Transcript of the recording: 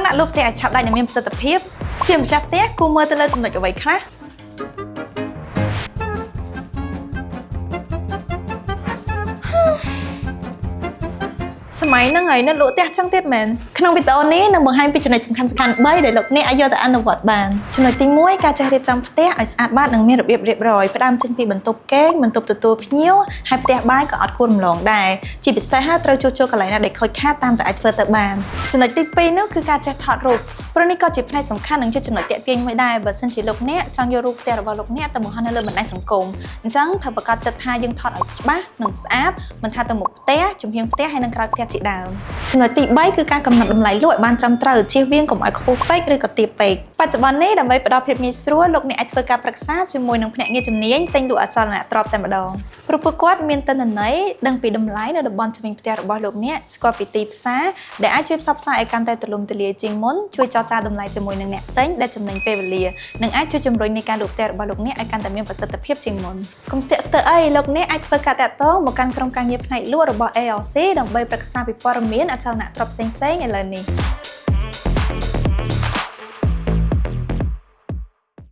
ង់ដាក់លក់ផ្ទះឲ្យឆាប់ដាច់និងមានប្រសិទ្ធភាពជាម្ចាស់ផ្ទះគួរមើលទៅលើចំណុចអ្វីខ្លះ សម័យហ្នឹងហើយនៅលក់ផ្ទះចឹងទៀតមែនក្នុងវីដេអូនេះនឹងបង្ហាញពីចំណុចសំខាន់ៗ3ដែលលោកអ្នកអាចយកទៅអនុវត្តបានចំណុចទី1ការចេះរៀបចំផ្ទះឲ្យស្អាតបាតនិងមានរបៀបរៀបរយផ្ដើមចេញពីបន្ទប់គេងបន្ទប់ទទួលភ្ញៀវហើយផ្ទះបាយក៏អត់គួររំលងដែរជាពិសេសត្រូវជួសជុលកន្លែងណាដែលខូចខាតតាមតែអាចធ្វើទៅបានចំណុចទី2នោះគឺការចេះថតរូបព្រោះនេះក៏ជាផ្នែកសំខាន់និងជាចំណុចទាក់ទាញមួយដែរបើសិនជាលោកអ្នកចង់យករូបផ្ទះរបស់លោកអ្នកទៅបង្ហោះនៅលើបណ្ដាញសង្គមអញ្ចឹងត្រូវប្រាកដចិត្តថាយើងថតឲ្យច្បាស់និងស្អាតមិនថាទៅមុខផ្ទះចំហៀងផ្ទះហើយនិងក្រោយផ្ទះជាដើមចំណុចទី3គឺការកំណត់តម្លៃលក់ឲ្យបានត្រឹមត្រូវជៀសវាងកុំឲ្យខ្ពស់ពេកឬក៏ទាបពេកបច្ចុប្បន្ននេះដើម្បីផ្ដល់ភាពងាយស្រួលលោកអ្នកអាចធ្វើការប្រឹក្សាជាមួយនឹងភ្នាក់ងារជំនាញទិញលក់អចលនទ្រព្យតែម្ដងព្រោះពួកគាត់មានទិន្នន័យដឹងពីតម្លៃនៅតំបន់ជំនាញផ្ទះរបស់លោកអ្នកស្គាល់ពីទីផ្សារដែលអាចជួយផ្សព្វផ្សាយឲ្យកាន់តែទូលំទូលាយជាងមុនជួយចរចាតម្លៃជាមួយនឹងអ្នកទិញដែលចំណេញពេលវេលានិងអាចជួយជំរុញនៃការលក់ផ្ទះរបស់លោកអ្នកឲ្យកាន់តែមានប្រសិទ្ធភាពជាងមុនកុំស្ទាក់ស្ទើរអីលោកអ្នកអាចធ្វើការតាក់ទងមកកាន់ក្រុមការងារផ្នែកលក់របស់ ARC ដើម្បីប្រឹក្សាពីព័ត៌មានអចលនទ្រព្យផ្សេងៗឥឡូវនេះ។